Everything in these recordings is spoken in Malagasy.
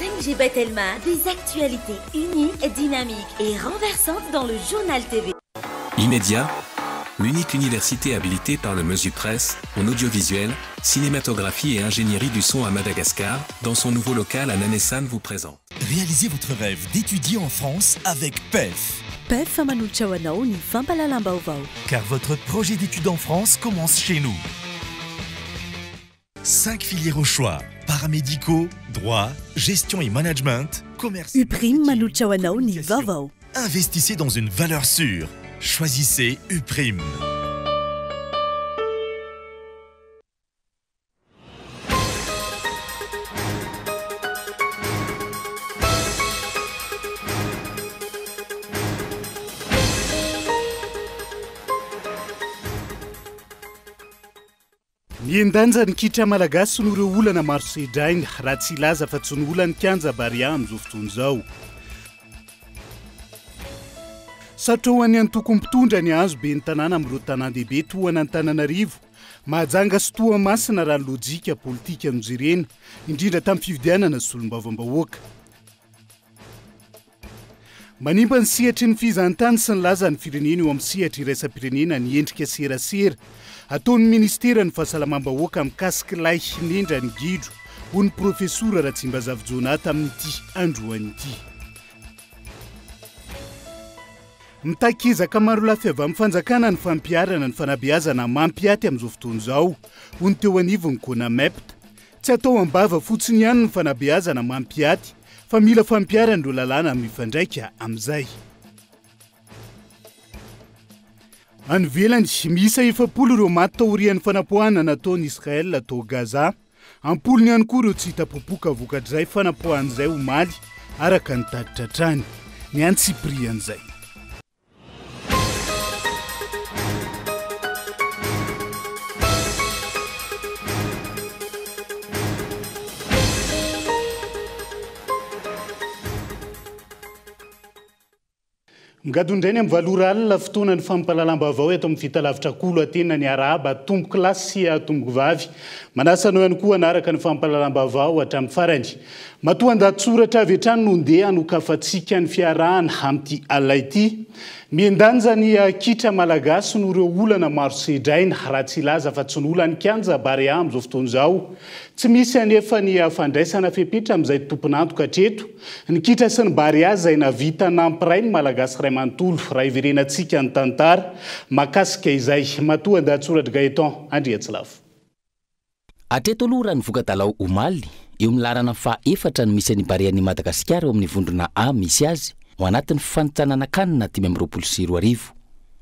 5G by Telma, des actualités uniques, dynamiques et renversantes dans le Journal TV. Immédiat, l'unique université habilitée par le Mesupresse en audiovisuel, cinématographie et ingénierie du son à Madagascar, dans son nouveau local à Nanessan vous présente. Réalisez votre rêve d'étudier en France avec PEF. PEF manolotra ho anao ny fampahalalam-baovao. Car votre projet d'études en France commence chez nous. 5 filières au choix, paramédicaux, droit, gestion et management, commerce. Uprime manolotra ho anao ny vaovao. Investissez dans une valeur sûre. Choisissez Uprime. Mihen-danja ny kitra malagasy noho ireo olana maro sedrainy, raha tsy hilaza fa tsy ny olan'ny kianja Barea amin'izao fotoana izao. Sarotra ho an'ny antoko mpitondra ny hahazo ben'ny tanàna amin'ireo tanàn-dehibe toa an'Antananarivo, Mahajanga sy Toamasina raha ny lojika politika no jerena, indrindra tamin'ny fifidianana solombavambahoaka. Manimba ny sehatry ny fizahantany sy ny lazan'ny firenena eo amin'ny sehatra iraisam-pirenena ny endrika serasera ataon'ny ministeran'ny fahasalamam-bahoaka mikasik'ilay nendra ny gidro, hoy ny profesora Ratsimbazafy Jonah tamin'ity androany ity. Mitaky ezaka marolafy avy amin'ny fanjakana ny fampiharana ny fanabeazana mampiaty amin'izao fotoana izao, hoy ny teo anivon'ny Conamept. Tsy atao am-bava fotsiny ihany ny fanabeazana mampiaty fa mila fampiharana ireo lalàna mifandraika amin'izay. Any ivelany, miisa 40 ireo maty taorian'ny fanapoahana nataon'i Israel tao Gaza. Am-polony ihany koa ireo tsy hita popoka vokatr'izay fanapoahana izay omaly, araka ny tatitra hatrany. Ny antsipirian'izay. Migadona indray ny amin'ny valo ora alina, fotoanan'ny fampahalalam-baovao eto amin'ny Fitalavitra Kolo Atena ny arahaba tompoko lahy sy tompoko vavy. Manasa anao ihany koa hanaraka ny fampahalalam-baovao hatramin'ny farany. Matoa an-dahatsoratra avy hatrany no ndeha hanokafantsika ny fiarahana amin'ity alina ity. Mihen-danja ny kitra malagasy noho ireo olana maro sedraina, raha tsy hilaza fa tsy ny olan'ny kianja Barea amin'izao fotoana izao. Tsy misy anefa ny fandraisana fepetra amin'izay tompon'antoka hatreto. Ny kitra sy ny Barea izay nahavita nampiray ny Malagasy iray manontolo, raha hiverenantsika ny tantara mahakasika izay. Matoa an-dahatsoratr'i Gaëtan Andriatsilafo. Hatreto aloha raha ny voka-dalao omaly, eo amin'ny laharana faha efatra no misy an'i Barean'i Madagasikara eo amin'ny vondrona A misy azy, ao anatin'ny fifanintsanana Can 2025.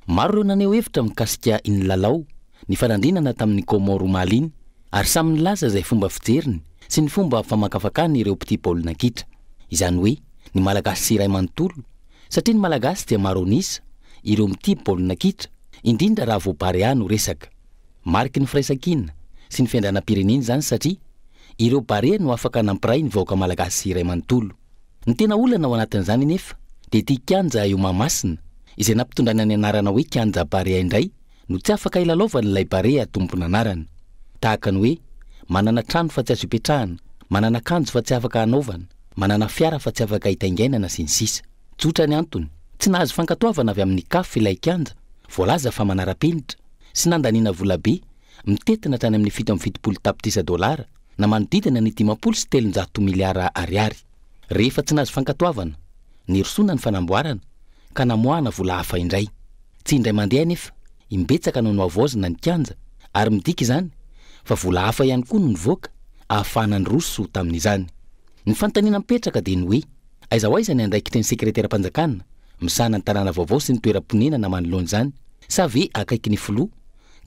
Maro ireo naneho hevitra mikasika iny lalao nifanandrinana tamin'ny Comores omaly iny ary samy nilaza izay fomba fijeriny sy ny fomba famakafakany ireo mpitia baolina kitra. Izany hoe ny Malagasy iray manontolo satria ny Malagasy dia maro an'isa ireo mitia baolina kitra, indrindra raha vao Barea no resaka. Mariky ny firaisankina sy ny fiandrianam-pirenena izany satria ireo Barea no afaka nampiray ny vahoaka malagasy iray manontolo. Ny tena olana ao anatin'izany anefa dia ity kianja eo Mahamasina izay nampitondraina ny anarana hoe kianja Barea indray no tsy afaka ilalaovan'ilay Barea tompon'anarana. Tahaka ny hoe manana trano fa tsy azo ipetrahana, manana akanjo fa tsy afaka hanaovana, manana fiara fa tsy afaka hitaingainana sy ny sisa. Tsotra ny antony, tsy nahazo fankatoavana avy amin'ny Caf ilay kianja, voalaza fa manara-penitra, sy nandaniana volabe mitentina hatrany amin'ny 77 tapitrisa dolara na manodidina ny 350 miliara ariary. Rehefa tsy nahazo fankatoavana, nirosoana ny fanamboarana ka namoahana vola hafa indray. Tsy indray mandeha anefa, imbetsaka no nohavaozina ny kianja ary midika izany fa vola hafa ihany koa no nivoaka ahafahana niroso tamin'izany. Ny fanontaniana mipetraka dia ny hoe, aiza ho aiza ny andraikitry ny sekreteram-panjakana misahana ny tanàna vaovao sy ny toeram-ponenana manoloana izany? Sa ve akaiky ny filoha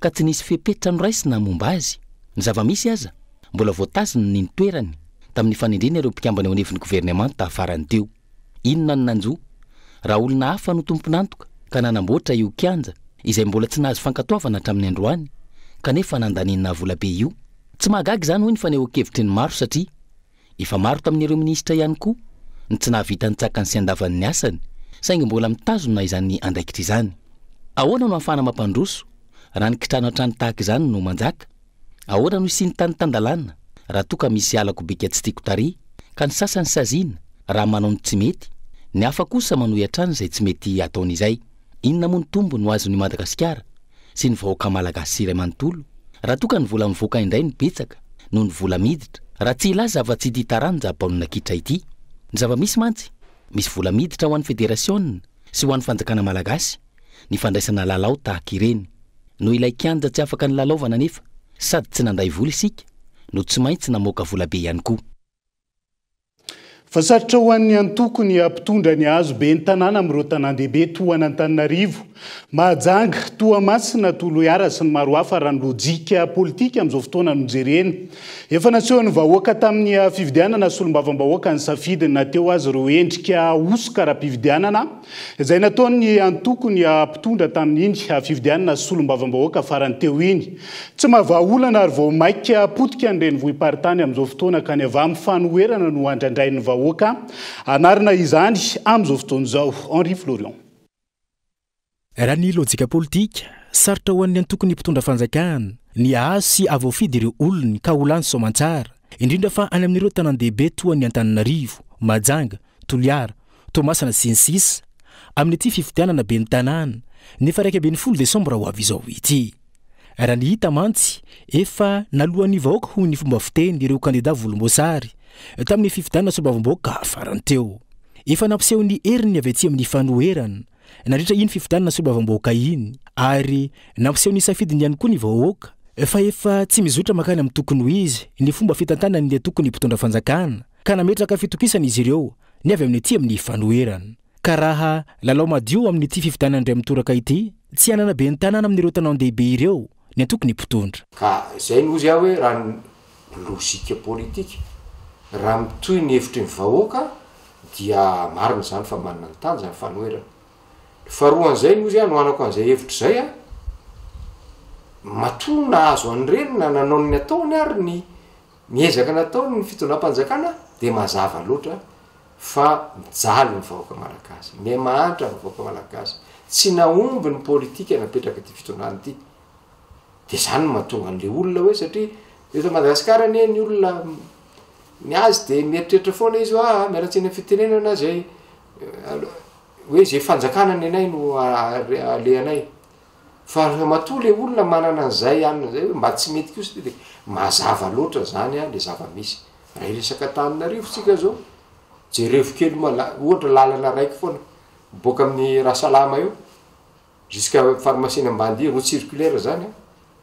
ka tsy nisy fepetra noraisina momba azy? Ny zava-misy aza, mbola voatazony ny toerany tamin'ny fanendrena ireo mpikambana eo anivon'ny governemanta farany teo. Inona no nanjo raha olona hafa no tompon'antoka ka nanamboatra io kianja izay mbola tsy nahazo fankatoavana hatramin'ny androany kanefa nandaniana volabe io? Tsy mahagaga izany hoy ny fanehoan-kevitry ny maro satria efa maro tamin'ireo minisitra ihany koa ny tsy nahavita ny tsakany sy andavany ny asany saingy mbola mitazona izany andraikitra izany. Ahoana no ahafahana mampandroso raha ny kitrano hatrany tahaka izany no manjaka? Ahoana no hisian'ny tany tan-dalàna raha toa ka misy halako bika tsy tiako tarehy Ka ny sasany saziana raha manao ny tsy mety, ny hafa kosa manohy hatrany izay tsy mety ataony izay. Inona moa ny tombony ho azon'i Madagasikara sy ny vahoaka malagasy iray manontolo raha toa ka ny vola mivoaka indray no betsaka noho ny vola miditra, raha tsy hilaza afa-tsy ity taranja baolina kitra ity. Ny zava-misy mantsy, misy vola miditra ho an'ny federasiona sy ho an'ny fanjakana malagasy ny fandraisana lalao tahaka ireny. Noho ilay kianja tsy afaka nilalaovana anefa, sady tsy nandray vola isika no tsy maintsy namoaka volabe ihany koa. Fa sarotra ho an'ny antoko ny hampitondra ny hazo ben'ny tanàna amin'ireo tanàn-dehibe toa an'Antananarivo, Mahajanga, Toamasina, Toliara sy ny maro hafa raha ny lojika politika amin'izao fotoana no jerena. Efa nasehon'ny vahoaka tamin'ny fifidianana solombavambahoaka ny safidiny na teo aza ireo endrika hosoka ara-pifidianana Izay nataon'ny antoko ny mpitondra tamin'iny fifidianana solombavambahoaka farany teo iny. Tsy mahavaha olana ary vao maika potika ny renivohi-paritany amin'izao fotoana ka ny avy amin'ny fanoherana no andrandrain'ny vahoaka hanarina izany amin'izao fotoana izao. Henri Florian. Raha ny lojika politika, sarotra ho an'ny antokon'ny mpitondra fanjakana ny hahazo sy hahavoafidy ireo olony ka ho lany soamantsara, indrindra fa any amin'ireo tanàn-dehibe toa an'i Antananarivo, Mahajanga, Toliara, Toamasina sy ny sisa amin'ity fifidianana ben'ny tanàna ny faha 11 desambra ho avy izao ity. Raha ny hita mantsy, efa naloan'ny vahoaka hoy ny fomba fiteny ireo kandida volomboasary tamin'ny fifidianana solombavambahoaka farany teo. Efa nampiseho ny heriny avy aty amin'ny fanoherana nandritra iny fifidianana solombavambahoaka iny ary nampiseho ny safidiny ihany koa ny vahoaka fa efa tsy mizotra mankany amin'ny tokony ho izy ny fomba fitantanan'ny antokon'ny mpitondra fanjakana ka nametraka fitokisana izy ireo ny avy amin'ny aty amin'ny fanoherana. Ka raha lalao madio amin'ity fifidianana indray mitoraka ity, tsy hanana ben'ny tanàna amin'ireo tanàn-dehibe ireo ny antokon'ny mpitondra. Ka izay no hozy aho hoe raha ny logique politique, raha mitohy ny hevitry ny vahoaka dia marina izany fa manana ny tanjany ny fanoherana. Ny faharoa an'izay no hozy aho anohanako an'izay hevitra izay an, matoa nahazo an'ireny na nanao ny nataony ary ny Ny ezaka nataon ny fitondram-panjakana dia mazava loatra fa mijaly ny vahoaka malagasy, miha mahantra ny vahoaka malagasy, tsy nahomby ny politika napetraka ity fitondrana ity, de zany no mahatonga an'le olona hoe satria eto Madagasikara anie ny olona ny azy de mieritreritra foana izy hoe ah miala tsiny amin'ny fitenenana zay hoe zay fanjakana ny anay no alehanay. Fa rehefa matoa le olona manana an'izay anona zay hoe mba tsy mety kosa ity de mazava loatra zany an le zava-misy. Raha hiresaka Antananarivo tsika zao, jerevo kely moa la- ohatra lalana raiky foana miboaka amin'ny Rasalama eo jusqu'à pharmacie-n'i Ambanidia, route circulaire zany an,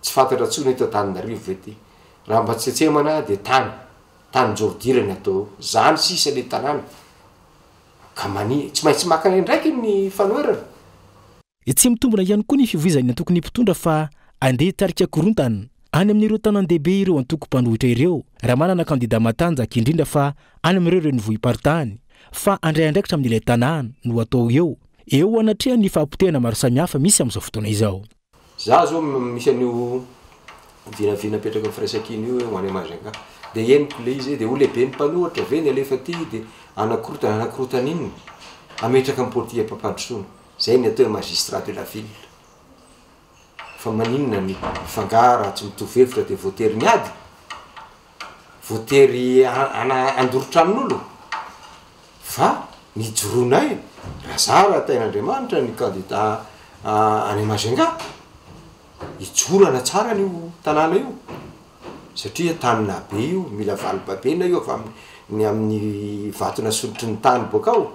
tsy fantatra intsony eto Antananarivo ve ty. Raha mba tsetsemana de tany, tanin-jordira ny atao eo. Zany sisa le tanàna. Ka mani- tsy maintsy maka ny andraikiny ny fanoherana. Tsy mitombina ihany koa ny fivoizan'ny antokon'ny mpitondra fa andeha hitarika korontana any amin'ireo tanàn-dehibe ireo antoko mpanohitra ireo raha manana kandida matanjaka indrindra fa any amin'ireo renivohi-paritany fa handray andraikitra amin'ilay tanàna no atao eo eo anatrehan'ny fahapotehana maro samihafa misy amin'izao fotoana izao. Za zao misy an'io vinavina apetraky ny firaisankina io hoe ho any Majunga de henoko le izy hoe de ho lehiben'ny mpanohitra ve ny alefa aty de hanakorontana, hanakorontana inona? Hametraka ny politikam-pampandrosoana. Zay ny atao hoe magistrat de la ville. Fa maninona ny f'angaha raha tsy mitovy hevitra de voatery miady? Voatery handoro tranon'olona? Fa ny ijoroanay, raha za raha tahin'Andriamanitra ny candidat any Majunga, hijoro hanatsara an'io tanàna io, satria tany nahabe io, mila valibabena io avy amin'ny amin'ny vato nasolotry ny tany boaka ao.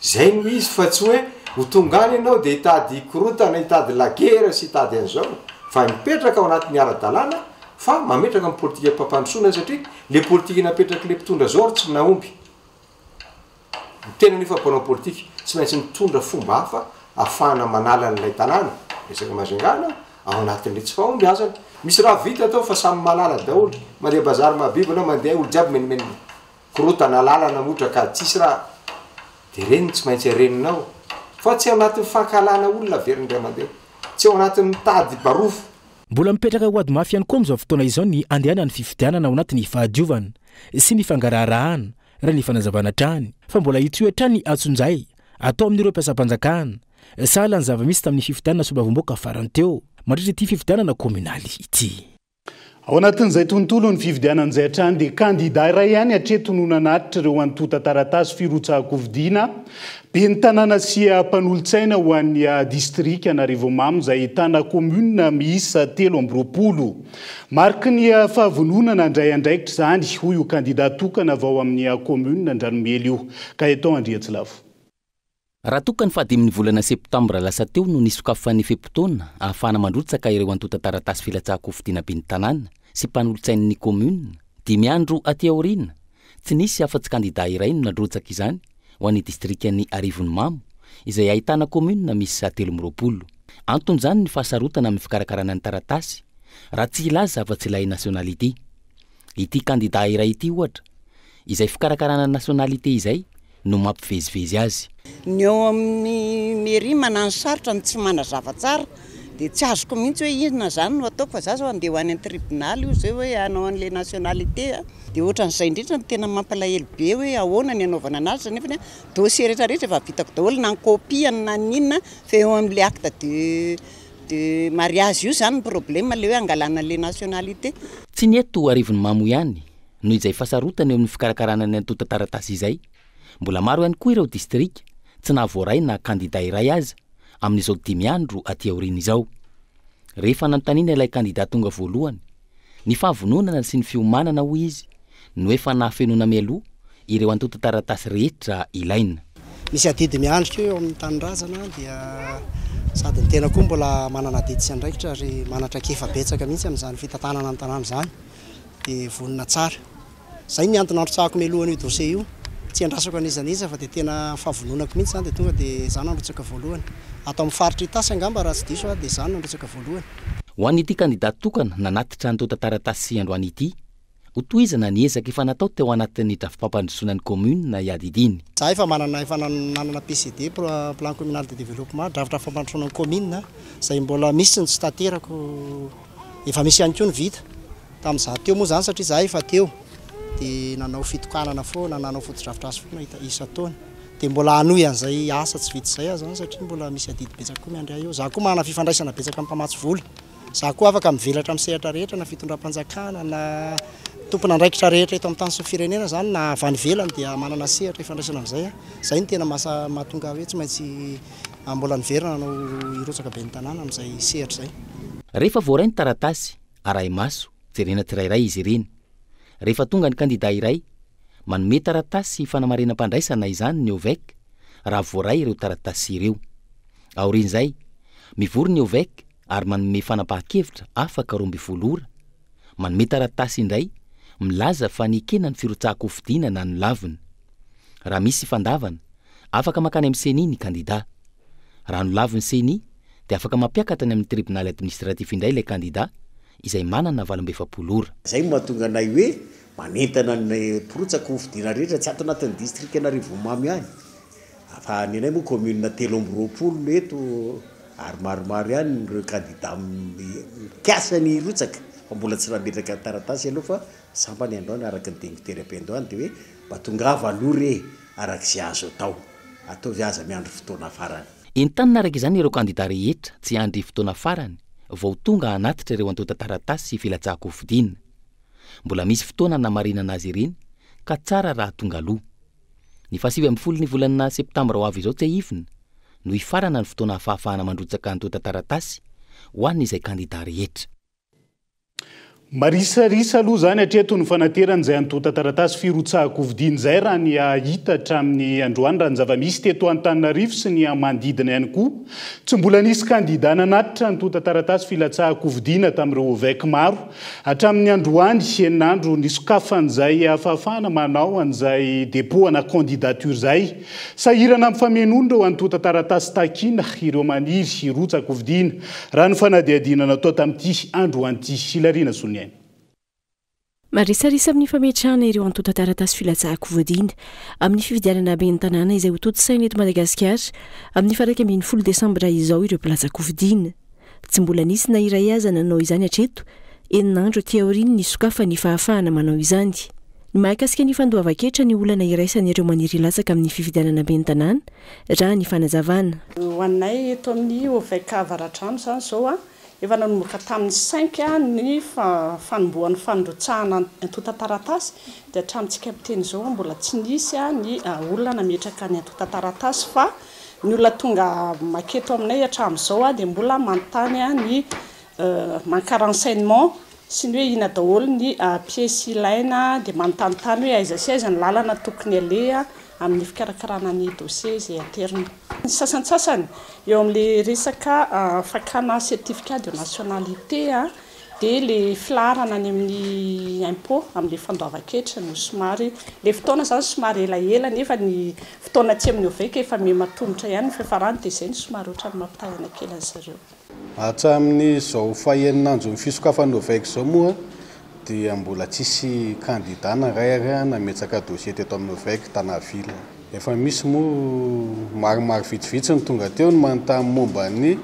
Zay no izy fa tsy hoe ho tonga any ianao de hitady korontana, hitady la guerre sy hitady an'izao fa mipetraka ao anatin'ny ara-dalàna fa mametraka ny politikam-pampandrosoana satria le politika napetrak'le mpitondra zao ary tsy nahomby. Ny tena nefa mpanao politika tsy maintsy mitondra fomba hafa ahafahana manala an'ilay tanàna, resaka Majunga ao anatin'le tsy fahombiazana. Misy raha vita atao fa samy mahalala daholo, mandeha bazary mahabibo anao mandeha olo jiaby menomenona. Korotana lalana moa ka tsisy raha de reny tsy maintsy areninao fa tsy ao anatin'ny fankahalana olona averiny ray aman-dreny, tsy ao anatin'ny mitady barofo. Mbola mipetraka ho ady mafy ihany koa amin'izao fotoana izao ny andehanan'ny fifidianana ao anatin'ny fahadiovana sy ny fangaraharahana, raha ny fanazavana hatrany, fa mbola hitohy hatrany ny antsonjay atao amin'ireo mpiasam-panjakana, sahala ny zava-misy tamin'ny fifidianana solombavambahoaka farany teo, mandritra ity fifidianana kaominaly ity. Ao anatin'izay tontolon'ny fifidianana izay hatrany dia kandida iray ihany hatreto no nanatitra ireo antontan-taratasy firotsahan-kofidina ben'ny tanàna sy mpanolotsaina ho an'ny distrikan'Arivonimamo izay ahitana kaominina miisa 23. Mariky ny fahavononana handray andraikitra izany, hoy io kandida tokana vao amin'ny kaominina Andranomely io. Gaëtan Andriantsilavo. Raha toa ka ny fahadimin'ny volana septambra lasa teo no nisokafan'ny fe-potoana ahafahana mandrotsaka ireo antontan-taratasy filatsahan-kofidina ben'ny tanàna sy mpanolotsain'ny kaominina, dimy andro aty aoriana, tsy nisy afa-tsy kandida iray no nandrotsaka izany ho an'ny distrikan'i Arivonimamo, izay ahitana kaominina miisa 23. Anton'izany ny fahasarotana amin'ny fikarakarana ny taratasy, raha tsy hilaza afa-tsy ilay nationalité. Ity kandida iray ity, ohatra, izay fikarakarana nationalité izay no mampivezivezy azy. Ny eo amin'ny mairie manano sarotra ny tsy manazava tsara dia tsy azoko mihitsy hoe inona izany no ataoko fa za zao andeha ho any amin'ny tribonaly io zay hoe hanao an'ilay nationalité a. Dia ohatran'izay indrindra no tena mampalahelo be hoe ahoana ny anaovana anazy nefa ny dossier rehetra rehetra efa vitako daholo na ny copie na ny inona fa eo amin'ilay acte de mariage io izany ny problème ilay hoe hangalana an'ilay nationalité. Tsy ny eto Arivonimamo ihany noho izay fahasarotana eo amin'ny fikarakarana ny antontan-taratasy izay. Mbola maro ihany koa ireo distrika tsy nahavoaray na kandida iray aza amin'izao dimy andro aty aoriana izao. Rehefa nanontaniana ilay kandida tonga voalohany, ny fahavononana sy ny fiomanana hoy izy no efa nahafenoana mialoha ireo antontan-taratasy rehetra ilaina. Misy adidy miandry koa eo amin'ny tanindrazana dia sady ny tena koa mbola manana adidy sy andraikitra ary mana-traikefa betsaka mihitsy amin'izany fitantanana ny tanàna izany dia vonona tsara. Izay ny antony nandrotsahako mialoha an'io dossier io. Tsy andrasako an'iza n'iza fa dia tena fahavononako mihitsy izany dia tonga dia izaho nandrotsaka voalohany. Ato amin'ny faritra Itasy angamba raha tsy diso aho dia izaho no nandrotsaka voalohany. Ho an'ity kandida tokana nanatitra antontan-taratasy androany ity, ho tohizana ny ezaka efa natao teo anatin'ny drafi-pampandrosoana ny kaominina iadidiany. Izaho efa manana efa nanana PCD, Plan Communal de Développement, drafitra fampandrosoana ny kaominina, izay mbola misy ny tsy tanterako, efa misy ihany koa ny vita. Tamin'izaho teo moa izany satria izaho efa teo dia nanao fitokanana foana, nanao fotodrafitrasa foana isan-taona. Dia mbola hanohy an'izay asa tsy vita izay aho izany satria mbola misy adidy betsaka koa miandry ahy eo. Izaho koa manana fifandraisana betsaka amin'ny mpamatsy vola. Izaho koa afaka mivelatra amin'ny sehatra rehetra na fitondram-panjakana na tompon'andraikitra rehetra eto amin'ny tany sy ny firenena izany na avy any ivelany dia manana sehatra ifandraisana amin'izay aho. Izay no tena mahatonga ahy hoe tsy maintsy mbola niverina nanao hirotsaka ben'ny tanàna amin'izay sehatra izay. Rehefa voaray ny taratasy, arahi-maso, jerena tsirairay izy ireny. Rehefa tonga ny kandida iray, manome taratasy fanamarinam-pandraisana izany ny OVEC raha voaray ireo taratasy ireo. Aorian'izay, mivory ny OVEC ary manome fanapahan-kevitra afaka 12 ora, manome taratasy indray milaza fa nekena ny firotsahan-kofidina na nolavina. Raha misy fandavana, afaka mankany amin'ny Ceni ny kandida. Raha nolavin'ny Ceni dia afaka mampiakatra any amin'ny tribonaly administratif indray ilay kandida izay manana 48 ora. Izay no mahatonga anay hoe manentana ny mpirotsaka ho fidiana rehetra tsy ato anatin'ny distrikan'Arivonimamo ihany fa ny anay moa commune 23 no eto ary maromaro ihany ireo kandida mikasa ny hirotsaka fa mbola tsy nametraka taratasy aloha fa sambany androany araka ny teniko tery am-piandohana dia hoe mba tongava aloha re araka izay azo atao. Ataovy aza miandry fotoana farany. Entanina araka izany ireo kandida rehetra tsy hiandry fotoana farany vao tonga hanatitra ireo antontan-taratasy filatsahan-kofidina. Mbola misy fotoana hanamarinana azy ireny ka tsara raha tonga aloha. Ny faha-19 ny volana septambra ho avy izao tsiahivina no hifarana ny fotoana hahafahana mandrotsaka antontan-taratasy ho an'izay kandida rehetra. Marisarisa aloha izany hatreto ny fanaterana izay antontan-taratasy firotsahan-kofidina izay raha ny hita hatramin'ny androany raha ny zava-misy teto Antananarivo sy ny manodidina ihany koa. Tsy mbola nisy kandida nanatitra antontan-taratasy filatsahan-kofidina tamin'ireo OVEC maro hatramin'ny androany, enina andro nisokafan'izay fahafahana manao an'izay dépôt ana candidature izay. Sahirana amin'ny famenoana ireo antontan-taratasy takiana ireo maniry hirotsa-kofidina, raha ny fanadihadiana natao tamin'ity androany ity. Hilariana Soloniaina. Marisarisa amin'ny fametrahana ireo antontan-taratasy filatsahan-kofidina amin'ny fifidianana ben'ny tanàna izay hotontosaina eto Madagasikara amin'ny faha 11 desambra izao ireo mpilatsa-kofidina. Tsy mbola nisy na iray aza nanao izany hatreto, enina andro aty aorian'ny nisokafan'ny fahafahana manao izany. Ny mahakasika ny fandoavan-ketra ny olana iraisan'ireo maniry hilatsaka amin'ny fifidianana ben'ny tanàna, raha ny fanazavana. Ho anay eto amin'ny OVEC Avaradrano izany izao, Efa nanomboka tamin'ny cinq ny fanombohan'ny fandrotsahana antontan-taratasy dia hatramintsika miteny izao mbola tsy nisy ny olona nametraka ny antontan-taratasy fa ny olona tonga maketo aminay hatramin'izao dia mbola manontany ny maka renseignement sy ny hoe inona daholo ny pièces ilaina dia manontanintany hoe aiza sy aiza ny lalana tokony aleha amin'ny fikarakarana ny dossier izay aterina. Ny sasantsasany eo amin'ilay resaka fakana certificat de nationalité dia ilay filaharana any amin'ny impôt amin'ilay fandoavan-ketra no somary, ilay fotoana izany somary elaela nefa ny fotoana aty amin'ny OVEC efa miha-matomotra ihany ny fiafarany dia izay no somary ohatran'ny mampitaraina kely an-dry zareo. Hatramin'izao fahenina andron'ny fisokafan'ny OVEC izao moa dia mbola tsisy kandida na iray ary nametraka dossier teto amin'ny OVEC Tana Ville. Efa misy moa maromaro vitsivitsy no tonga teo ny manontany momba ny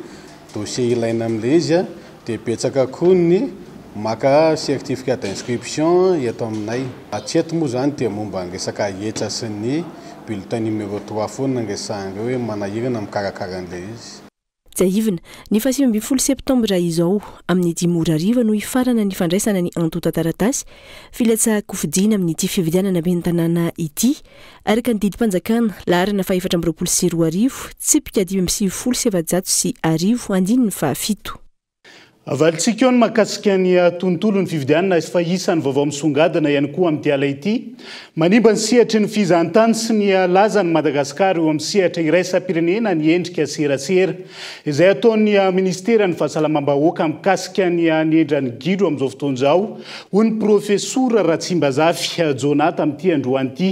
dossier ilaina amin'ilay izy dia betsaka koa ny maka certificat d'inscription eto aminay. Hatreto moa izany dia momba ny resaka hetra sy ny bulletin numéro 3 foana no resahan'ireo hoe manahirana mikarakara an'ilay izy. Tsiahivina, ny faha 19 septambra izao, amin'ny dimy ora hariva no hifarana ny fandraisana ny antontan-taratasy filatsahan-kofidina amin'ity fifidianana ben'ny tanàna ity, araka ny didim-panjakana laharana faha 2024, tsipika 1495, andininy fahafito. Avalintsika eo ny mahakasika ny tontolon'ny fifidianana fa isan'ny vaovao misongadina ihany koa amin'ity ala ity. Manimba ny sehatry ny fizahantany sy ny lazan'i Madagasikara eo amin'ny sehatra iraisam-pirenena ny endrika serasera izay ataon'ny minisiteran'ny fahasalamam-bahoaka mikasika ny anendran'ny gidro amin'izao fotoana izao, hoy ny profesora Ratsimbazafy Jonah tamin'ity androany ity.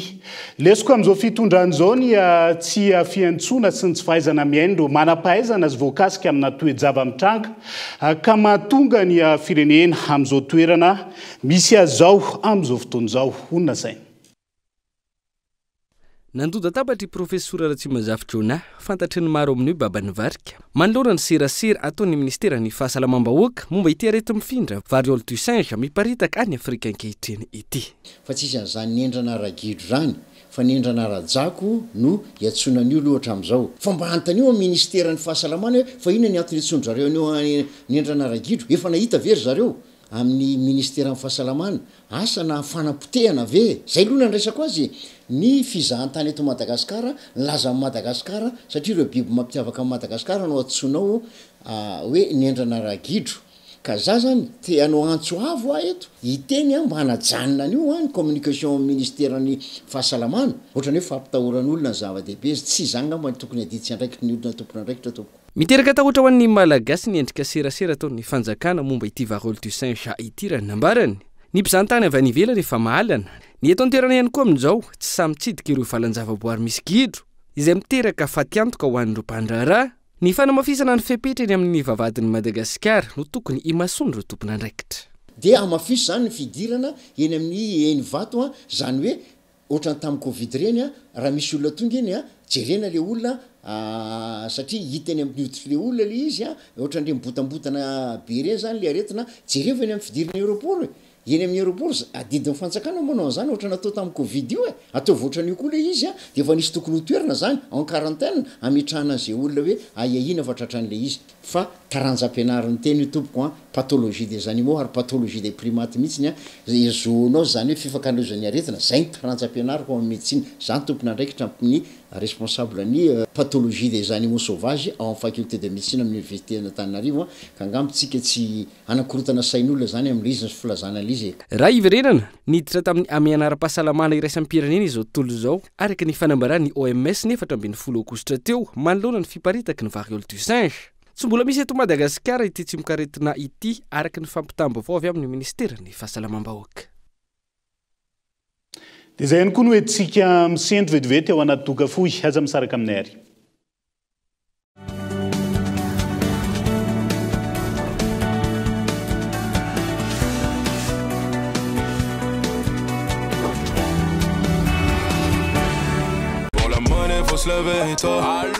Lesoka amin'izao fitondrana izao ny tsy fiantsoana sy ny tsy fahaizana mihaino ireo manam-pahaizana sy voakasika amina toe-java-mitranga ka mahatonga ny firenena amin'izao toerana misy azy izao amin'izao fotoana izao, hoy ny lazainy. Nandoda-tabatra i Profesora Ratsimazafy Jonah, fantatry ny maro amin'ny hoe Baban'ny Varika, manoloana ny serasera ataon'ny minisiteran'ny Fahasalamam-bahoaka momba ity areti-mifindra, variole du singe, miparitaka any Afrika ankehitriny ity. Fa tsisy an'izany nendrana ragidro zany fa nendrana rajako no iantsoana an'io aloha hatramin'izao. Fa mba anontanio amin'ny ministeran'ny fahasalamana hoe fa inona ny antony iantsoan-dry zareo an'io nendrana ragidro? Efa nahita ve ry zareo amin'ny ministeran'ny fahasalamana? Asa na fanapotehana ve e? Zay aloha no andraisako azy e! Ny fizahantany eto Madagasikara, ny lazan'i Madagasikara, satria ireo biby mampiavaka an'i Madagasikara no antsoinao hoe nendrana ragidro. Ka za zany te hanao antso avo aho eto, hiteny aho mba hanajanona an'io an, ny communication amin'ny ministeran'ny fahasalamana, ohatran'ny hoe fampitahoran'olona ny zava-dehibe izy, tsy izany ngamba no tokony adidy sy andraikitry ny olona tompon'andraikitra tompoko. Miteraka tahotra ho an'ny Malagasy ny endrika serasera ataon'ny fanjakana momba ity variole du singe ity raha ny nambarany. Ny mpizahantany avy any ivelany efa mahalana. Ny eto an-toerana ihany koa amin'izao tsy sahy mitsidika ireo valan-javaboary misy gidro izay miteraka fatiantoka ho an'ireo mpandraharaha. Ny fanamafisana ny fepetra eny amin'ny vavahadin'i Madagasikara no tokony himasoan'ireo tompon'andraikitra. Dia hamafiso izany ny fidirana eny amin'ny eny Ivato an, izany hoe ohatran'ny tamin'ny covid ireny an, raha misy olona tonga eny an, jerena ilay olona satria hita eny amin'ny hoditr'ilay olona ilay izy an, ohatran'ireny mibotambotana be ireny izany ilay aretina, jerevo eny amin'ny fidirana aéroport e, Eny amin'ny aeroport, adidin'ny fanjakana no manao an'izany ohatra natao tamin'ny covid io e! Ataovy ohatran'io koa ilay izy a! Dia efa nisy tokony ho toerana izany, en quarantaine, hametrahana an'izay olona hoe ahiahiana fa tratran'ilay izy. Fa taranja ampianarin'ny tena io tompoko an, pathologie des animaux ary pathologie des primates mihitsiny an, zoonose izany hoe fifankalozan'ny aretina, izay ny taranja ampianariko ao amin'ny médecine, za no tompon'andraikitra amin'ny responsable ny pathologie des animaux sauvages ao amin'ny faculté de médecine amin'ny université an'Antananarivo an, ka angamba tsika tsy Hanakorontana sain'olona zany amin'ilay izy ny filazana an'ilay izy e. Raha hiverenana, niditra tamin'ny hamehana ara-pahasalamana iraisam-pirenena izao tontolo izao, araka ny fanambaran'ny OMS ny 14 aogositra teo, manoloana ny fiparitaky ny variole du singe. Tsy mbola misy eto Madagasikara ity tsimokaretina ity, araka ny fampitam-baovao avy amin'ny minisiteran'ny Fahasalamam-bahoaka. Dia izay ihany koa no entintsika misento vetivety ao anaty doka fohy. Aza misaraka aminay àry.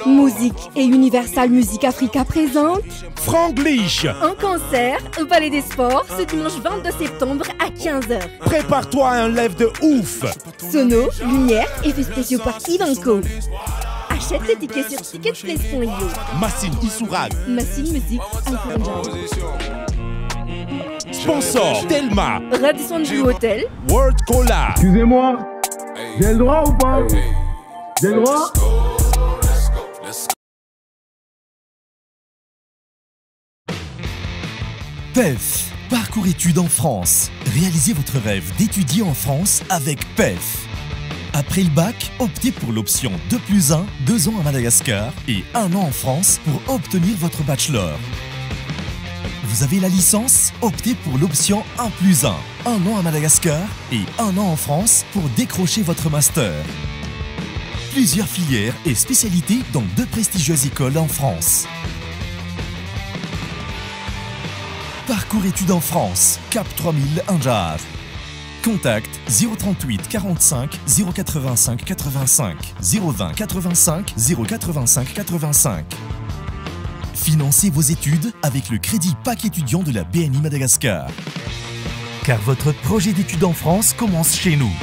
Musique et Universal Music Africa présente Franglish En concert au Palais des Sports ce dimanche 22 septembre à 15h. Prépare-toi à un live de ouf Sono, lumière, effets spéciaux par Ivanko. Achète tes tickets sur ticketplace.io. Massine Issourag. Massine Musique, Sponsor Telma. Radisson Blue Hotel. World Cola. Excusez-moi, j'ai le droit ou pas? J'ai le droit? PEF, parcours études en France. Réalisez votre rêve d'étudier en France avec PEF. Après le bac, optez pour l'option 2 plus 1, 2 ans à Madagascar et 1 an en France pour obtenir votre bachelor. Vous avez la licence? Optez pour l'option 1 plus 1, 1 an à Madagascar et 1 an en France pour décrocher votre master. Plusieurs filières et spécialités dans 2 prestigieuses écoles en France. Parcours études en France, Cap 3000 Anjar. Contact 038 45 085 85 020 85 085 85. Financez vos études avec le crédit PAC étudiant de la BNI Madagascar. Car votre projet d'études en France commence chez nous.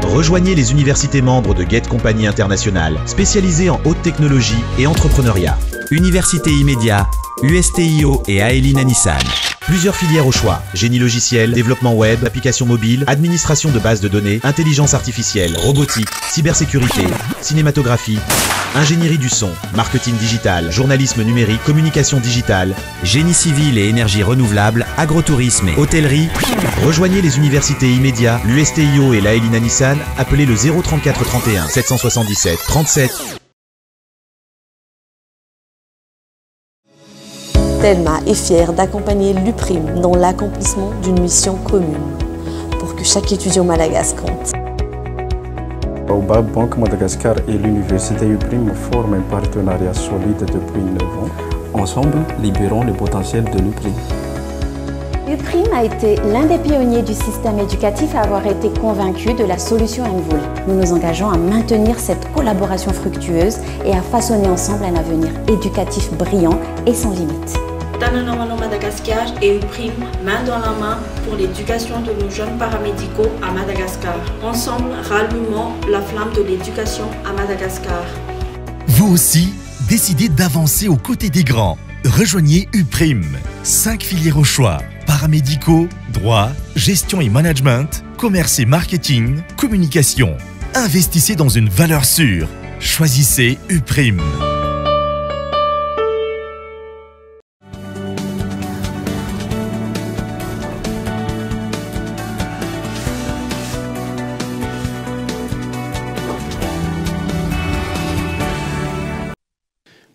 Rejoignez les universités membres de Get Company International, spécialisées en haute technologie et entrepreneuriat. Université Immédiat, USTIO et Aelina Nissan. Plusieurs filières au choix. Génie logiciel, développement web, applications mobiles, administration de bases de données, intelligence artificielle, robotique, cybersécurité, cinématographie, ingénierie du son, marketing digital, journalisme numérique, communication digitale, génie civil et énergie renouvelable, agrotourisme et hôtellerie. Rejoignez les universités immédiats, l'USTIO et l'Aelina Nissan, appelez le 034 31 777 37. Telma est fière d'accompagner l'UPRIM dans l'accomplissement d'une mission commune pour que chaque étudiant malagasy compte. Baobab Bank Madagascar et l'université UPRIM forment un partenariat solide depuis 9 ans. Ensemble, libérons le potentiel de l'UPRIM. UPRIM a été l'un des pionniers du système éducatif à avoir été convaincu de la solution MVOL. Nous nous engageons à maintenir cette collaboration fructueuse et à façonner ensemble un avenir éducatif brillant et sans limite. Tanana Madagascar et UPRIM, main dans la main pour l'éducation de nos jeunes paramédicaux à Madagascar. Ensemble, rallumons la flamme de l'éducation à Madagascar. Vous aussi, décidez d'avancer aux côtés des grands. Rejoignez UPRIM. 5 filières au choix. Paramédicaux, droit, gestion et management, commerce et marketing, communication. Investissez dans une valeur sûre. Choisissez UPRIM.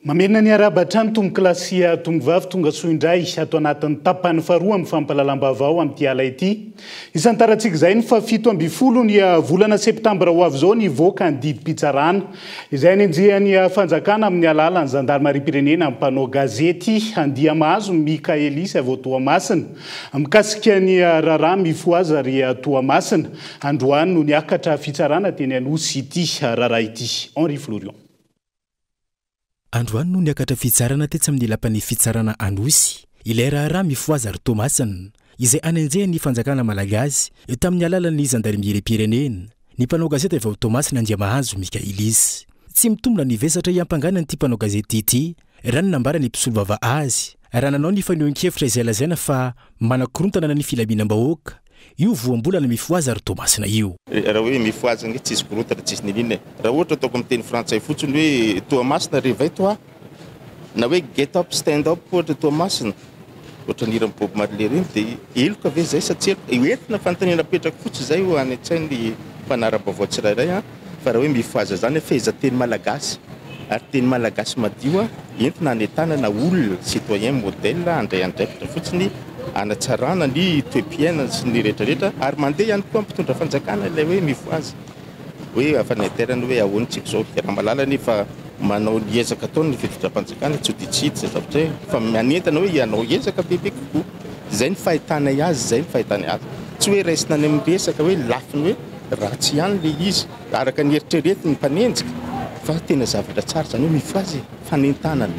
Mamerina ny arahaba hatrany tompokolahy sy tompovavy tonga soa indray ato anatin'ny tapany faharoa amin'ny fampahalalam-baovao amin'ity ala ity. Isantarantsika izay ny faha-17 ny volana septambra ho avy izao nivoaka ny didim-pitsarana izay anenjehan'ny fanjakana amin'ny alalan'ny zandarimariam-pirenena mpanao gazety Andiamahazo Mikaelisy avy ao Toamasina mikasika ny raharaha Mifohaza ry Toamasina. Androany no niakatra fitsarana teny Anosy ity raharaha ity. Henri Florian. Androany no niakatra fitsarana tetsy amin'ny lapan'ny fitsarana Anosy ilay raharaha Mifohaza ry Toamasina, izay anenjehan'ny fanjakana malagasy tamin'ny alalan'ny zandarimeriam-pirenena, ny mpanao gazety avy ao Toamasina Andriamahazo Mikaelisy. Tsy mitombina ny vesatra hiampangana an'ity mpanao gazety ity, raha ny nambaran'ny mpisolovava azy, raha nanao ny fanehoan-kevitra izay lazaina fa manakorontana ny filaminam-bahoaka. Io voambolana mifohaza ry Toamasina io. Raha hoe mifohaza ange tsisy korontana tsisy niniana e. Raha ohatra ataoko amin'ny teny frantsay fotsiny hoe Toamasina réveille toi na hoe get up stand up ohatra Toamasina ohatran'ny hiran'i Bob Marley ireny dia heloka ve izay sa tsy heloka? Entina fanontaniana apetrako fotsiny izay ho any an-tsain'ny mpanara-baovao tsirairay an. Fa raha hoe mifohaza izany an, fehezanteny malagasy ary teny malagasy madio an, entina hanentanana olona, citoyen modèle, handray andraikitra fotsiny hanatsarana ny toe-piainana sy ny rehetra rehetra ary mandeha ihany koa amin'ny mpitondra fanjakana ilay hoe mifohaza hoe afa-naiterana hoe ahoana tsika izao. Ramalala anefa manao ny ezaka ataony ny fitondram-panjakana tsy ho dia tsy hita izay zavatra izay fa manentana hoe hanao ezaka bebe kokoa. Izay ny fahitanay azy, izay ny fahitanay azy. Tsy hoe raisina any amin'ny resaka hoe lafiny hoe ratsy ihany ilay izy araka ny eritreretin'ny mpanenjika fa tena zavatra tsara izany hoe mifohaza e, fanentanana.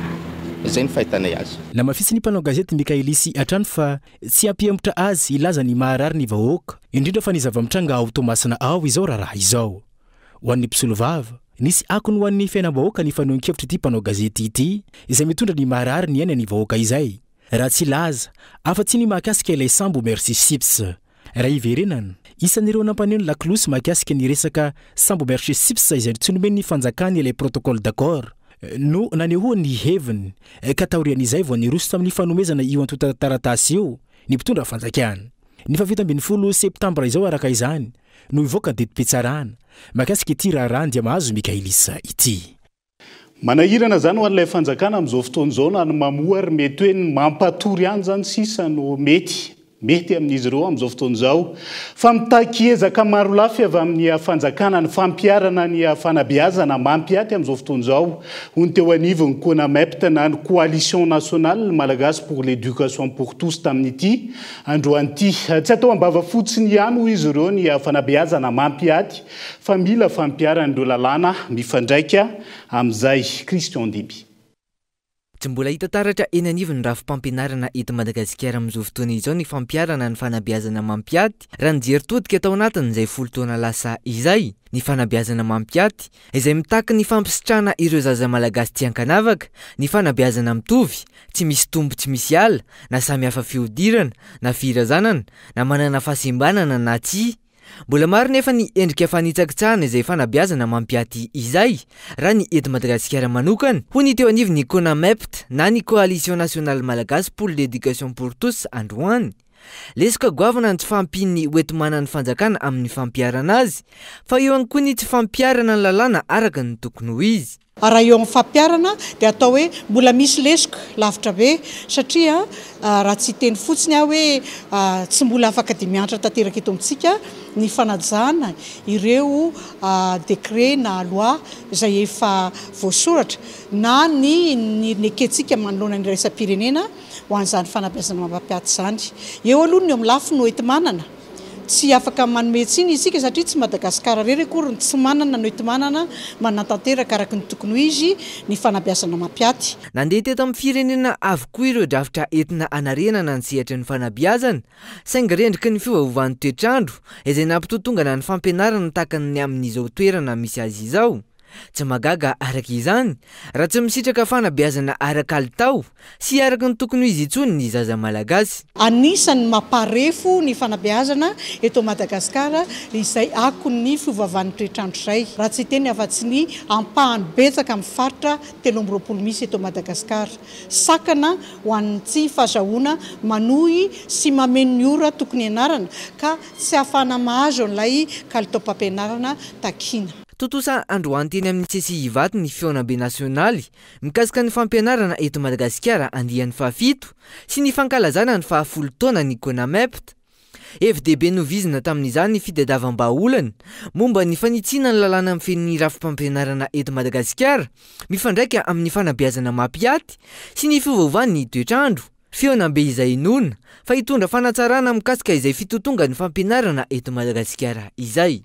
Izay no fahitanay azy. Namafisin'ny mpanao gazety Michaelis hatrany fa tsy hampihemotra azy hilaza ny maharary ny vahoaka, indrindra fa ny zava-mitranga ao Toamasina ao izao raharaha izao. Ho an'ny mpisolovava, nisy akony ho an'ny fiainam-bahoaka ny fanehoan-kevitr'ity mpanao gazety ity, izay mitondra ny maharary ny ainan'ny vahoaka izay, raha tsy hilaza afa-tsy ny mahakasika ilay sambo Mercy Ships. Raha hiverenana, isan'ireo nampaneno lakolosy mahakasika ny resaka sambo Mercy Ships izay tsy nomen'ny fanjakana ilay protocole d'accord no nanehoany ny heviny, ka taorian'izay vao niroso tamin'ny fanomezana io antontan-taratasy io ny mpitondra fanjakana. Ny faha-17 septambra izao araka izany no hivoaka ny didim-pitsarana mahakasika ity raharaha Andriamahazo Michaelis ity. Manahirana izany ho an'ilay fanjakana amin'izao fotoana izao na ny mamoha ary mety hoe ny mampatory ihany izany sisa no mety mety amin'izy ireo amin'izao fotoana izao. Fa mitaky ezaka marolafy avy amin'ny fanjakana ny fampiharana ny fanabeazana mampiaty amin'izao fotoana izao, hoy ny teo anivon'ny Conamept na ny Coalition Nationale Malagasy pour l'Education pour Tous tamin'ity androany ity. Tsy atao am-bava fotsiny ihany hoy izy ireo ny fanabeazana mampiaty fa mila fampiharana ireo lalàna mifandraika amin'izay. Christian Diby. Tsy mbola hita taratra eny anivon'ny rafi-pampianarana eto Madagasikara amin'izao fotoana izao ny fampiharana ny fanabeazana mampiaty, raha ny jery todika tao anatin'izay folo taona lasa izay. Ny fanabeazana mampiaty, izay mitaky ny fampisitrahana ireo zaza malagasy tsy ankanavaka, ny fanabeazana mitovy, tsy misy tombo tsy misy ala, na samy hafa fihodirana, na firazanana, na manana fahasembanana na tsia. Mbola maro nefa ny endrika fanitsakitsahana izay fanabeazana mampiaty izay, raha ny eto Madagasikara manokana, hoy ny teo anivon'ny Conamept na ny Coalition Nationale Malagasy pour l'Education pour Tous androany. Lesoka goavana ny tsy fahampian'ny hoenti-manan'ny fanjakana amin'ny fampiharana azy, fa eo ihany koa ny tsy fampiharana ny lalàna araka ny tokony ho izy. Raha eo amin'ny fampiharana dia atao hoe mbola misy lesoka lavitra be satria raha tsy hiteny fotsiny aho hoe tsy mbola afaka dia miantra tanteraka eto amintsika ny fanajana ireo décret na loi izay efa voasoratra na ny ny nekentsika manoloana ny iraisam-pirenena ho an'izany fanabeazana mampiaty izany. Eo aloha ny eo amin'ny lafiny hoenti-manana. Tsy afaka manome tsiny isika satria tsy Madagasikara irery akory no tsy manana ny hoenti-manana manatanteraka araka ny tokony ho izy ny fanabeazana mampiaty. Nandeha teto amin'ny firenena avokoa ireo drafitra entina hanarenana ny sehatry ny fanabeazana, saingy rendriky ny fiovaovan'ny toetr'andro izay nampitotongana ny fampianarana tahaka ny amin'izao toerana misy azy izao. Tsy mahagaga araka izany raha tsy misitraka fanabeazana ara-kalitao sy araka ny tokony ho izy intsony ny zaza malagasy. Anisan'ny mamparefo ny fanabeazana eto Madagasikara izay akon'ny fiovaovan'ny toetr'andro izay, raha tsy hiteny afa-tsy ny ampahany betsaka amin'ny faritra 23 misy eto Madagasikara. Sakana ho an'ny tsy fahazahoana manohy sy mameno ny ora tokony hianarana ka tsy ahafahana mahazo an'ilay kalitaom-pampianarana takiana. Tontosa androany teny amin'ny CCI Ivato ny fihaonambe nasionaly mikasika ny fampianarana eto Madagasikara andiany fahafito sy ny fankalazana ny fahafolo taonan'ny Conamept. Hevi-dehibe novizina tamin'izany ny fitadiavam-bahaolana momba ny fanitsiana ny lalàna mifehy ny rafi-pampianarana eto Madagasikara mifandraika amin'ny fanabeazana mampiaty sy ny fiovaovan'ny toetr'andro. Fihaonambe izay inoana fa hitondra fanatsarana mikasika izay fitotongan'ny fampianarana eto Madagasikara izay.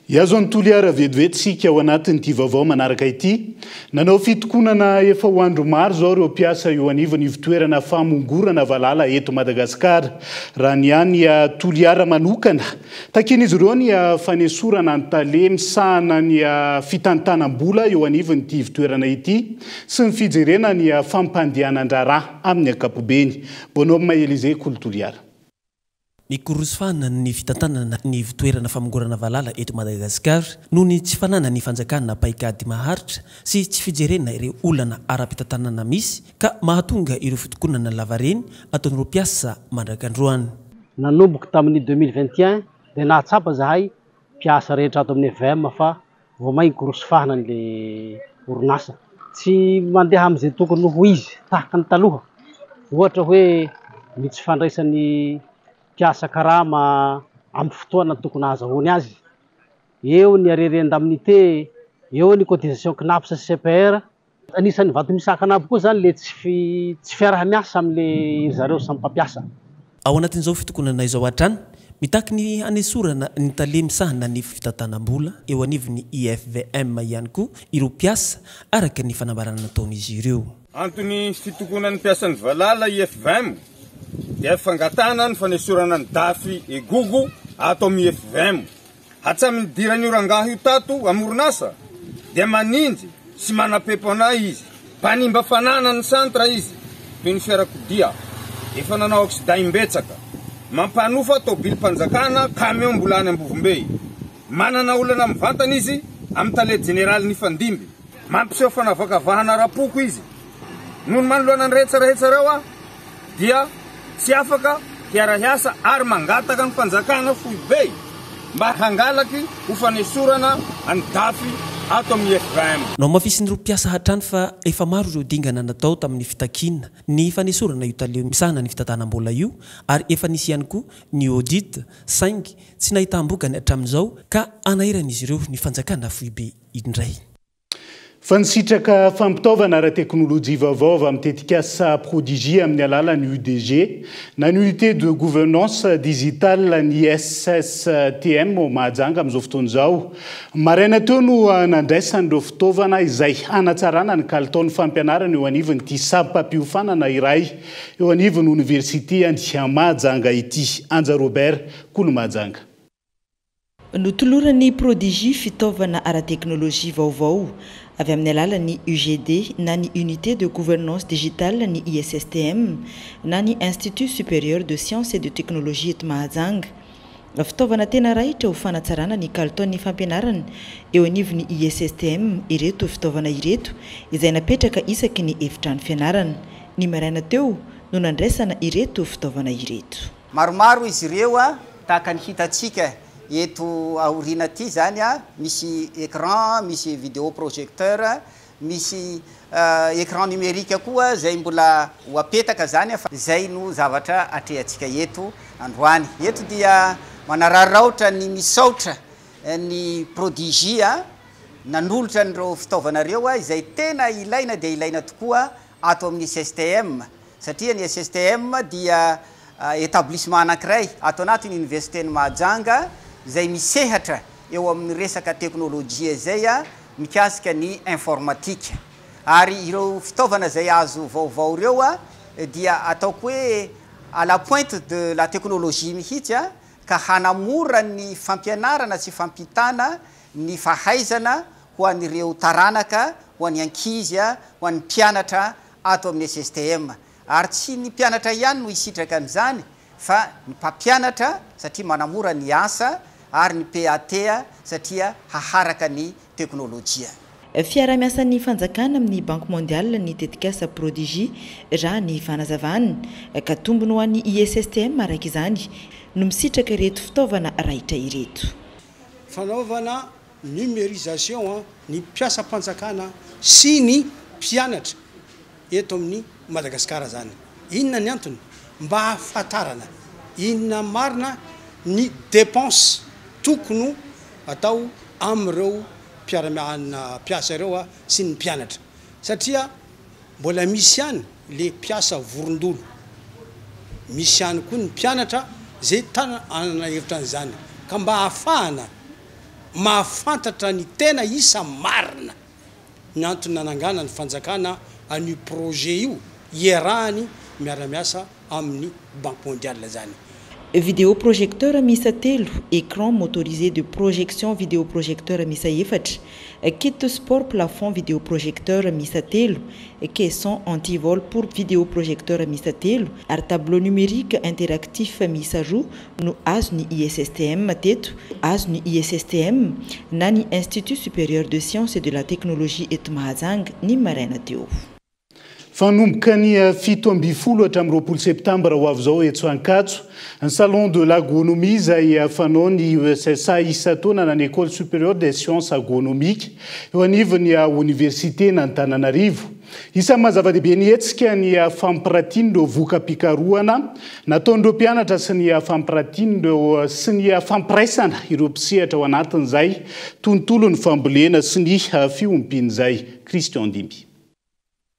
Hihazo an'i Toliara vetivety isika ao anatin'ity vaovao manaraka ity. Nanao fitokonana efa ho andro maro izao ireo mpiasa eo anivon'ny ivontoerana famongorana valala eto Madagasikara. Raha ny any Toliara manokana, takian'izy ireo ny fanesorana ny tale misahana ny fitantanam-bola eo anivon'ity ivontoerana ity sy ny fijerena ny fampandehanan-draharaha amin'ny ankapobeny. Bonhomme Elysée Kolo Toliara. Mikorosy fahana ny fitantanana ny ivontoerana famongorana valala eto Madagasikara noho ny tsy fananan'ny fanjakana paikady maharitra sy tsy fijerena ireo olana ara-pitantanana misy ka mahatonga ireo fitokonana lavareny ataon'ireo mpiasa mandrak'androany. Nanomboka tamin'ny 2021 dia nahatsapa izahay mpiasa rehetra ato amin'ny EVM fa vao may mikorosy fahana le orinasa. Tsy mandeha amin'izay tokony ho izy tahaka ny taloha. Ohatra hoe ny tsy fandraisan'ny mpiasa karama amin'ny fotoana tokony hahazahoany azy. Eo ny arriéré indemnité, eo ny cotisation CNAPS sy CPR. Anisan'ny vato misakana aby koa izany le tsy tsy fiaraha-miasa amin'le ry zareo samy mpampiasa. Ao anatin'izao fitokonana izao hatrany, mitaky ny hanesorana ny tale misahana ny fitantanam-bola eo anivon'ny IFVM ihany koa ireo mpiasa, araka ny fanambarana nataon'izy ireo. Antony fitokonan'ny mpiasan'ny valala IFVM dia fangatahana ny fanesorana ny DAF Egogo ato amin'ny IFVM. Hatramin'ny nidiran'io rangahy io tato amin'ny orinasa dia maninjy sy manapepo anay izy. Mpanimba fananan'ny centre izy toy ny fiarakodia. Efa nanao accident imbetsaka. Mampanofa tobilim-panjakana camion mbola any Ambovombe. Manana olana mivantana izy amin'ny tale jeneraly nifandimby. Mampiseho fanavakavahana ara-poko izy. Noho ny manoloana ny rehetra rehetra ireo aho dia tsy afaka hiara-hiasa ary mangataka ny fanjakana foibe mba hangalaky ho fanesorana an'i Dafy ato amin'ny IFVM. Nohamafisin'ireo mpiasa hatrany fa efa maro ireo dingana natao tamin'ny fitakiana ny fanesorana io tale misahana ny fitantanam-bola io ary efa nisy ihany koa ny audit saingy tsy nahitam-bokany hatramin'izao ka anahiran'izy ireo ny fanjakana foibe indray. Fa nisitraka fampitaovana ara-teknolojia vaovao avy amin'ny tetikasa Prodigy amin'ny alalan'ny UDG na ny Unité de Gouvernance Digitale ny SSTM ao Mahajanga amin'izao fotoana izao. Maraina teo no nandraisany ireo fitaovana izay hanatsarana ny kalitaon'ny fampianarana eo anivon'ity sampam-piofanana iray eo anivon'ny oniversite Mahajanga ity. Anja Robert, Kolo Mahajanga. Notoloran'ny Prodigy fitaovana ara-teknolojia vaovao avy amin'ny alalan'ny UGD na ny Unité de Gouvernance Digitale ny ISSTM na ny Institut Supérieur de Sciences et de Technologie eto Mahajanga. Fitaovana tena raitra ho fanatsarana ny kalitaon'ny fampianarana eo anivon'ny ISSTM ireto fitaovana ireto izay napetraka isaky ny efitrano fianarana. Ny maraina teo no nandraisana ireto fitaovana ireto. Maromaro izy ireo, tahaka ny hitantsika eto aoriana aty izany, misy écran, misy vidéo projecteur, misy écran numérique koa izay mbola ho apetaka izany fa izay no zavatra atrehantsika eto androany. Eto dia manararaotra ny misaotra ny Prodigy nanolotra an'ireo fitaovana ireo izay tena ilaina dia ilaina tokoa ato amin'ny SSTM. Satria ny SSTM dia établissement anankiray ato anatin'ny Université-n'i Mahajanga izay misehatra eo amin'ny resaka teknolojia izay mikasika ny informatique. Ary ireo fitaovana izay azo vaovao ireo dia ataoko hoe à la pointe de la technologie mihitsy ka hanamora ny fampianarana sy fampitana ny fahaizana ho an'ireo taranaka, ho an'ny ankizy, ho an'ny mpianatra ato amin'ny SSTM. Ary tsy ny mpianatra ihany no hisitraka an'izany fa ny mpampianatra satria manamora ny asa ary ny PAT satria haharaka ny teknolojia. Fiaraha-miasan'ny fanjakana amin'ny Banque Mondiale ny tetikasa Prodigy raha ny fanazavana, ka tombony ho an'ny ISSTM araka izany no misitraka ireto fitaovana raitra ireto. Fanaovana numérisation ny mpiasam-panjakana sy ny mpianatra eto amin'ny Madagasikara izany. Inona ny antony? Mba hahafantarana inona marina ny dépense tokony atao amin'ireo mpiara-mianatra mpiasa ireo sy ny mpianatra. Satria mbola misy ihany le mpiasa vorondolo, misy ihany koa ny mpianatra izay tana hanana hevitra an'izany. Ka mba hahafahana mahafantatra ny tena isa marina ny antony nananganan'ny fanjakana an'io projet io iarahany miara-miasa amin'ny Banque Mondiale izany. Vidéo projecteur miisa telo, écran motorisé de projection vidéo projecteur miisa efatra, kit sport plafond vidéo projecteur miisa telo, caisson anti-vol pour vidéo projecteur miisa telo ary tableau numérique interactif miisa roa no azon'ny ISSTM teto, azon'ny ISSTM na ny Institut Supérieur de Sciences et de la Technologie eto Mahajanga ny maraina teo. Fanomboka ny 17 hatramin'ny 20 septambra ho avy izao etso Ankatso, ny Salon de l'agronomie izay fanaon'ny USSA isan-taona na ny École supérieure des sciences agronomiques eo anivon'ny oniversiten'Antananarivo. Isan'ny maha zava-dehibe ny hetsika ny fampiratian'ireo voka-pikarohana nataon'ireo mpianatra sy ny fampiratian'ireo sy ny fampiraisana ireo mpisehatra ao anatin'izay tontolon'ny fambolena sy ny fiompiana izay. Christian Dimby.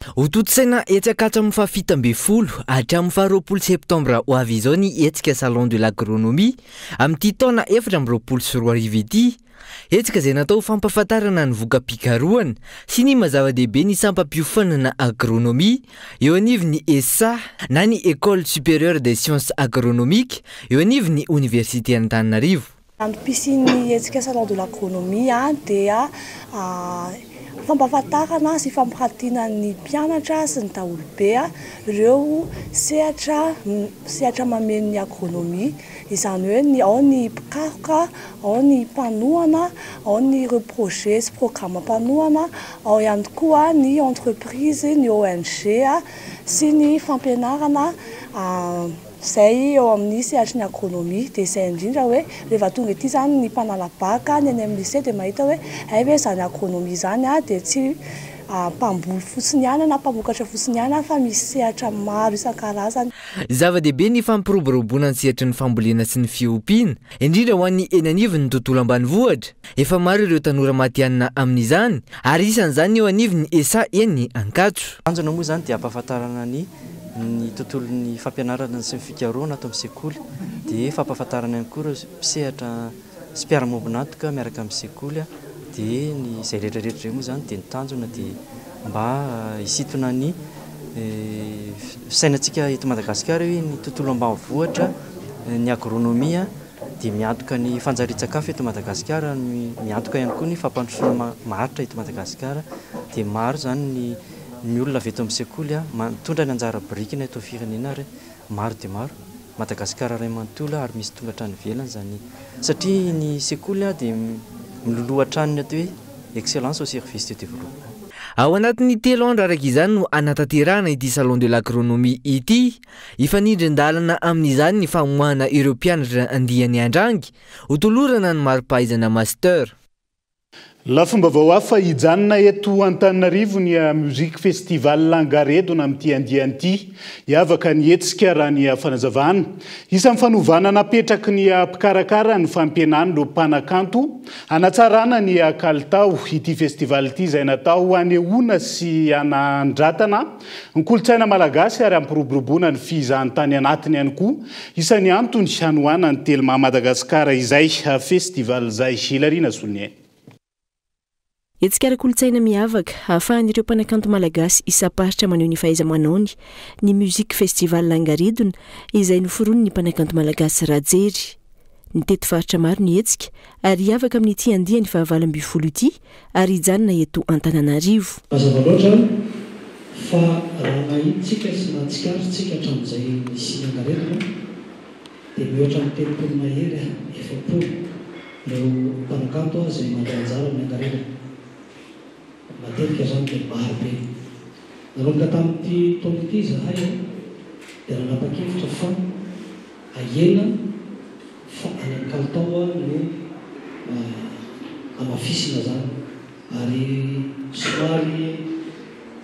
Hotontosaina etsy Ankatso amin'ny faha-17 hatramin'ny faha-20 septambra ho avy izao ny hetsika Salon de l'agronomie amin'ity taona 2024 ity. Hetsika izay natao ho fampahafantarana ny voka-pikarohana sy ny maha zava-dehibe ny sampam-piofanana agronomie eo anivon'ny ESSA na ny Ecole Supérieure des Sciences Agronomiques eo anivon'ny Oniversite Antananarivo. Antom-pisian'ny hetsika Salon de l'agronomie dia fampahafantarana sy fampiratiana ny mpianatra sy ny daholobe ireo sehatra sehatra mameno ny agronomie. Izany hoe ny ao ny mpikaroka, ao ny mpanohana, ao ny ireo projet sy programme mpanohana, ao ihany koa ny entreprise, ny ONG sy ny fampianarana izay eo amin'ny sehatry ny agronomie. Dia izay indrindra hoe rehefa tonga ety izany ny mpanala bac ny any amin'ny lycée dia mahita hoe hay ve izany agronomie izany dia tsy mpamboly fotsiny ihany na mpamokatra fotsiny ihany fa misy sehatra maro isan-karazany. Zava-dehibe ny fampiroboroboana ny sehatry ny fambolena sy ny fiompiana, indrindra ho an'ny eny anivon'ny tontolo ambanivohitra. Efa maro ireo tanora matihanina amin'izany, ary isan'izany ny eo anivon'ny ESA eny Ankatso. Tanjona moa izany dia hampahafantarana ny ny tontolon'ny fampianarana sy ny fikarohana ato amin'ny sekoly, dia fampahafantarana ihany koa ireo mpisehatra sy mpiara-miombon'antoka miaraka amin'ny sekoly, dia ny izay rehetra rehetra izay moa izany dia ny tanjona dia mba hisintona ny fisainantsika eto Madagasikara hoe ny tontolo ambanivohitra, ny agronomie dia miantoka ny fanjarian-tsakafo eto Madagasikara, miantoka ihany koa ny fampandrosoana maharitra eto Madagasikara, dia maro izany ny ny olona avy eto amin'ny sekoly mitondra ny anjara birikiny eto amin'ny firenena ary maro dia maro, Madagasikara iray manontolo ary misy tonga hatrany ivelany izany satria ny sekoly dia miloloha hatrany ny atao hoe excellence au service du développement. Ao anatin'ny telo andro araka izany no hanatanterahana ity Salon de l'agronomie ity. Hifanindrin-dalana amin'izany ny famoahana ireo mpianatra andiany Andrangy hotolorana ny mari-pahaizana Master. Lafim-baovao hafa, hijanona eto Antananarivo ny Music Festival Angaredona amin'ity andiany ity. Hiavaka ny hetsika raha ny fanazavana. Isan'ny fanovana napetraky ny mpikarakara ny fampihenana ireo mpanakanto hanatsarana ny kalitao ity festival ity izay natao hanehoana sy hanandratana ny kolontsaina malagasy ary hampiroboroboana ny fizahantany anatiny ihany koa. Isan'ny antony hanohanan'ny Telma Madagascar izay festival izay. Hilariana Soloniaina. Hetsika ara-kolontsaina miavaka, ahafahan'ireo mpanakanto malagasy isam-paritra maneho ny fahaiza-manaony ny Music Festival Angaredona izay noforonin'ny mpanakanto malagasy Rajery. Nitety faritra maro ny hetsika ary hiavaka amin'ity andiany faha-18 ity ary hijanona eto Antananarivo. Mazava loatra fa raha nahitsika sy nahatsikaritsika hatramin'izay nisian'ny angaredona dia mihoatra ny 30 mahery 40 ireo mpanakanto izay mandray anjara amin'ny angaredona. Matetika izany dia maro be. Nanomboka tamin'ity taona ity izahay dia nanapa-kevitra fa ahena fa any amin'ny kalitao no hamafisina izany ary somary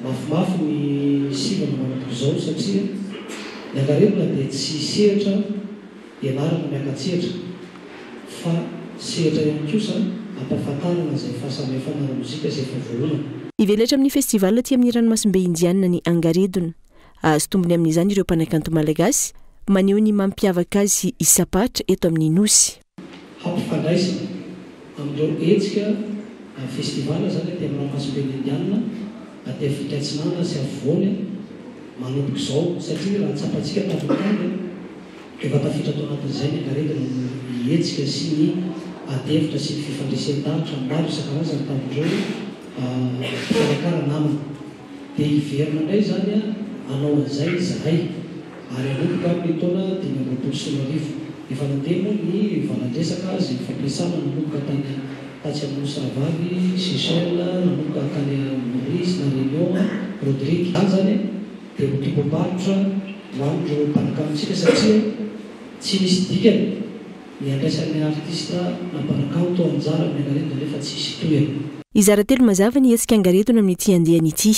mafimafy ny sivana manomboka izao satria ny angaredona dia tsy sehatra ianarana miaka-tsehatra fa sehatra ihany kosa ampahafantarana izay fahasamihafana ara-mozika izay efa voaomana. Hivelatra amin'ny festival aty amin'ny ranomasimbe Indiana ny angaredona. Hahazo tombony amin'izany ireo mpanakanto malagasy, maneho ny mampiavaka azy isam-paritra eto amin'ny Nosy. Hampifandraisina amin'ireo hetsika festival izany aty amin'ny ranomasimben'i Indiana, aty Afrika Atsinanana sy Afovoany manomboka izao satria raha tsapantsika tamin'ny tany efa tafiditra tao anatin'izay ny angaredona ny hetsika sy ny adihevitra sy ny fifandresen-dahatra maro isan-karazany tamin'ireo mpikarakara namana. Dia hiverina indray izany hanao an'izay izahay ary hanomboka amin'ny taona 2025. Efa nandeha moa ny valan-dresaka izay nifampiresahana nanomboka tany tatsy amin'ny Nosy Rahavavy, Seychelles, nanomboka tany Maurice, La Réunion, Rodrigue. Izany izany dia ho tombom-barotra ho an'ireo mpanakantontsika satria tsy misy dikany ny handraisan'ny artista na mpanakanto anjara amin'ny angaredona nefa tsy hisy tohiny. Hizara telo mazava ny hetsika angaredona amin'ity andiany ity,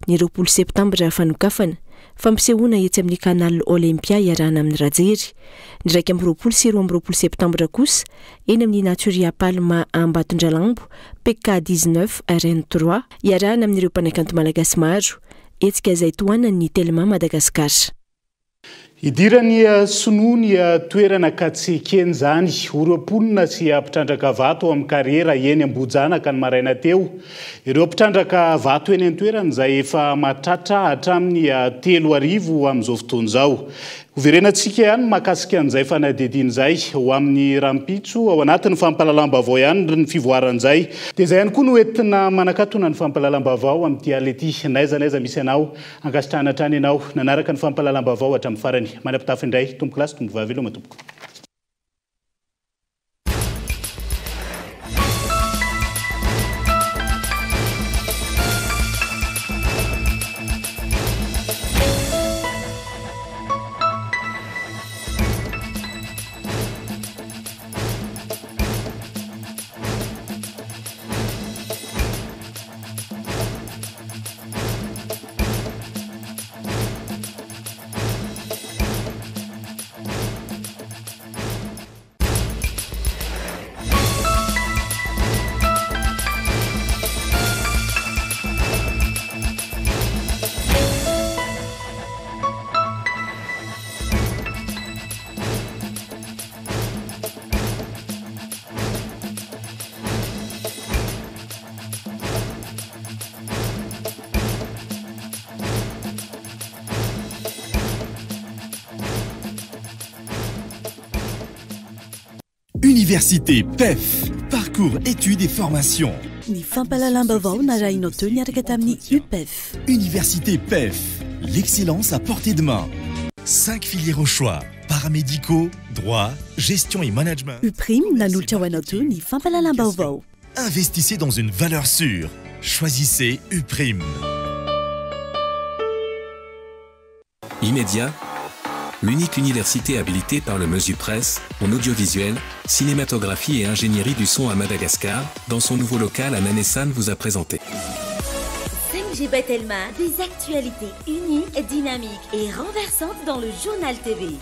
ny 20 septambra fanokafana, fampisehoana etsy amin'ny Canal Olympia iarahana amin'ny Rajery, ny 21 sy 22 septambra kosa eny amin'ny Naturia Palma Ambatondralambo, PK 19 RN 3, iarahana amin'ireo mpanakanto malagasy maro, hetsika izay tohanan'ny Telma Madagascar. Idiran'ny sinoa ny toerana ka tsy ekeny izany. Ho ireo mponina sy mpitrandraka vato ao amin'ny kariera eny Ambohijanaka ny maraina teo. Ireo mpitrandraka vato eny an-toerana izay efa mahatratra hatramin'ny 3000 amin'izao fotoana izao. Hoverenantsika ihany ny mahakasika an'izay fanadihadiana izay ho amin'ny rahampitso ao anatin'ny fampahalalam-baovao ihany ny fivoaran'izay. Dia izay ihany koa no entina manakatona ny fampahalalam-baovao amin'ity alina ity. N'aiza n'aiza misy anao, ankasitrahana hatrany ianao nanaraka ny fampahalalam-baovao hatramin'ny farany. Manam-pitafy indray, tompokolahy sy tompovavy veloma tompoko. Université PEF, parcours études et formation. Ny fampahalalam-baovao narahinao teo niaraka tamin'ny UPEF. Université PEF, l'excellence à portée de main. Cinq filières au choix, paramédicaux, droit, gestion et management. UPRIM nanolotra ho anao teo ny fampahalalam-baovao. Investissez dans une valeur sûre. Choisissez UPRIM. Immédiat, l'unique université habilitée par le Mesupresse en audiovisuel, cinématographie et ingénierie du son à Madagascar, dans son nouveau local à Nanessan vous a présenté. 5G Batelma, des actualités uniques, dynamiques et renversantes dans le journal TV.